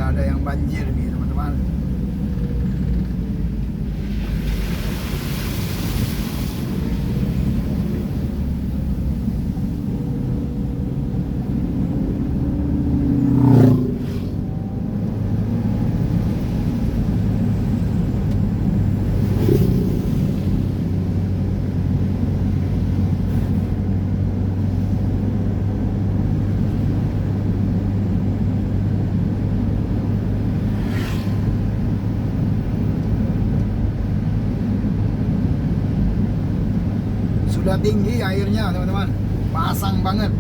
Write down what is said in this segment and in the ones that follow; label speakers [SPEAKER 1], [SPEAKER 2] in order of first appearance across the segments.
[SPEAKER 1] sudah ada yang banjir nih teman-teman. Sudah tinggi airnya teman-teman, pasang banget.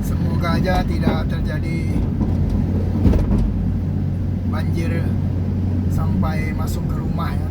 [SPEAKER 1] Semoga aja tidak terjadi banjir sampai masuk ke rumah ya.